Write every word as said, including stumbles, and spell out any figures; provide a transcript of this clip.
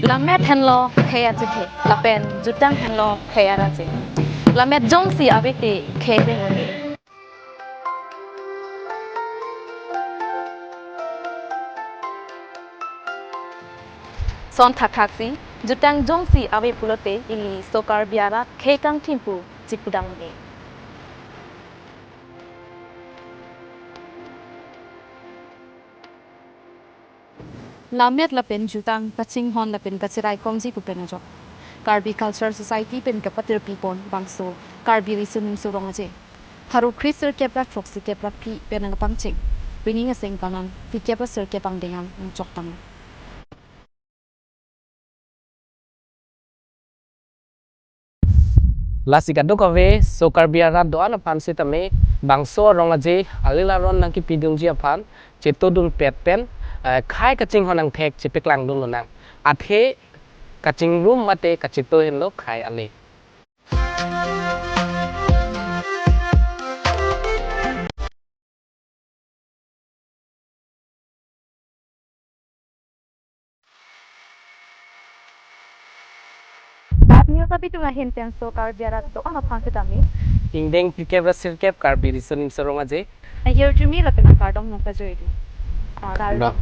Lammet henlo khei achethe, lapen jutang henlo khei araje. Lammet jongsi ave te khei dengone. Son thakthak si, jutang jongsi ave pulote ili so Karbi arat khei kangthim pu chipudamde. Lammet lapen jutang kachinghon lapen kacherai komji pu pen ajok Karbi Cultural Society pen kapatirpi pon bangso Karbi Riso Nimso Rong Aje. Pharo kre sirkep ra throksi kep ra phli pen nangpangcheng. Pining aseng kanang phlikep ra sirkep angdeng an nangchok tang. Lasi kadokave so Karbi arat do-an aphan sitame bangso Rong Aje alil aron nangkipidunji aphan chetodun pet pen, eh, khei kachinghon angthek chepaklang dun lonang. Athe kachingrum mate kacheto henlo khei ale. Dak news abitung ahin pen so Karbi arat do-an aphan sitame ingdeng phlikep ra sirkep Karbi Riso Nimso Rong Aje ahirjume lapen akardom nangpajoidu. Kardom.